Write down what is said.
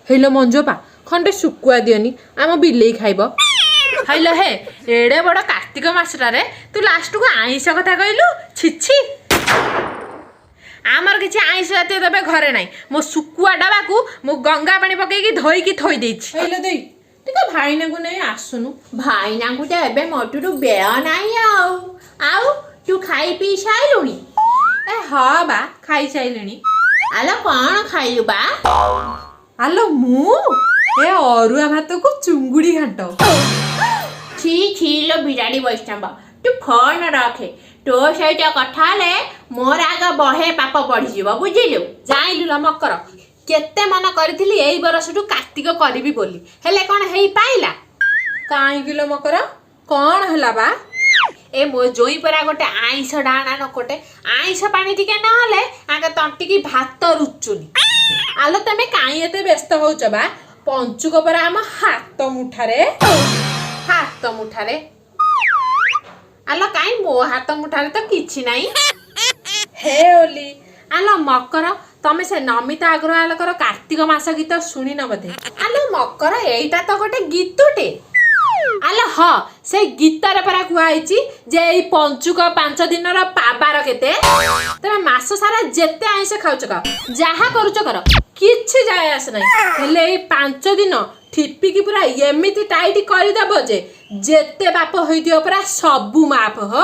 ହେଇଲୋ ମଞ୍ଜୁପା, ଖଣ୍ଡେ ଶୁଖୁଆ ଦିଅନି, ଆମ ବିଲେଇ ଖାଇବ। ହେଇଲୋ ହେ, ଏଡ଼େ ବଡ଼ କାର୍ତ୍ତିକ ମାସଟାରେ ତୁ ଲାଷ୍ଟକୁ ଆଇଁଷ କଥା କହିଲୁ, ଛିଛି। ଆମର କିଛି ଆଇଁଷ ଜାତୀୟ ଦ୍ରବ୍ୟ ଘରେ ନାହିଁ। ମୋ ଶୁଖୁଆ ଡବାକୁ ମୁଁ ଗଙ୍ଗା ପାଣି ପକେଇକି ଧୋଇକି ଥୋଇ ଦେଇଛି। ହେଇଲୋ ଦେଇ, ଟିକେ ଭାଇନାକୁ ନେଇ ଆସୁନୁ। ଭାଇନାଙ୍କୁ ତ ଏବେ ମୋଟୁରୁ ବେଳ ନାହିଁ। ଆଉ ଆଉ ତୁ ଖାଇ ପିଇ ସାଇଲୁଣି? ଏ ହଁ ବା, ଖାଇସାଇଲିଣି। ଆଲୋ, କ'ଣ ଖାଇଲୁ ବା? ଆଲୋ ମୁଁ ଏ ଅରୁଆ ଭାତକୁ ଚୁଙ୍ଗୁଡ଼ି ଘାଣ୍ଟ। ଛି ଛି ଲୋ ବିରାଡ଼ି ବୈଷ୍ଣବ, ତୁ ଫୋନ ରଖେ। ତୋ ସହିତ କଥା ହେଲେ ମୋର ଆଗ ବହେ ପାପ ବଢିଯିବ, ବୁଝିଲୁ? ଜାଇଲୁ ଲୋ ମକର, କେତେ ମନ କରିଥିଲି ଏଇ ବରଷଠୁ କାର୍ତ୍ତିକ କରିବି ବୋଲି, ହେଲେ କ'ଣ ହେଇପାଇଲା? କାହିଁକି ଲୋ ମକର, କ'ଣ ହେଲା ବା? ଏ ମୋ ଜୋଇଁ ପରା ଗୋଟେ ଆଇଁଷ ଡାଣା ନକଟେ, ଆଇଁଷ ପାଣି ଟିକେ ନହେଲେ ଆଗ ତଣ୍ଟିକି ଭାତ ରୁଚୁନି। ଆଲୋ, ତମେ କାହିଁ ଏତେ ବ୍ୟସ୍ତ ହଉଛ ବା? ପଞ୍ଚୁକ ପରା ଆମ ହାତ ମୁଠାରେ। ହାତ ମୁଠାରେ? ଆଲୋ, କାଇଁ ମୋ ହାତ ମୁଠାରେ ତ କିଛି ନାହିଁ। ହେ ଓଲି, ଆଲୋ ମକର, ତମେ ସେ ନମିତା ଅଗ୍ରୱାଲଙ୍କର କାର୍ତ୍ତିକ ମାସ ଗୀତ ଶୁଣିନ ବୋଧେ? ଆଲୋ ମକର, ଏଇଟା ତ ଗୋଟେ ଗୀତଟେ। ଆଲୋ ହଁ, ସେଇ ଗୀତରେ ପରା କୁହାହେଇଛି ଯେ ଏଇ ପଞ୍ଚୁକ 5 ଦିନର ପାବାର କେତେ। ତମେ ମାସ ସାରା ଯେତେ ଆଇଁଷ ଖାଉଛ ଖାଅ, ଯାହା କରୁଛ କର, କିଛି ଯାଏ ଆସେ ନାହିଁ, ହେଲେ ଏଇ 5 ଦିନ ଠିପିକି ପୁରା ଏମିତି ଟାଇଟ୍ କରିଦବ ଯେ ଯେତେ ପାପ ହେଇଥିବ ପୁରା ସବୁ ମାଫ ହୋ।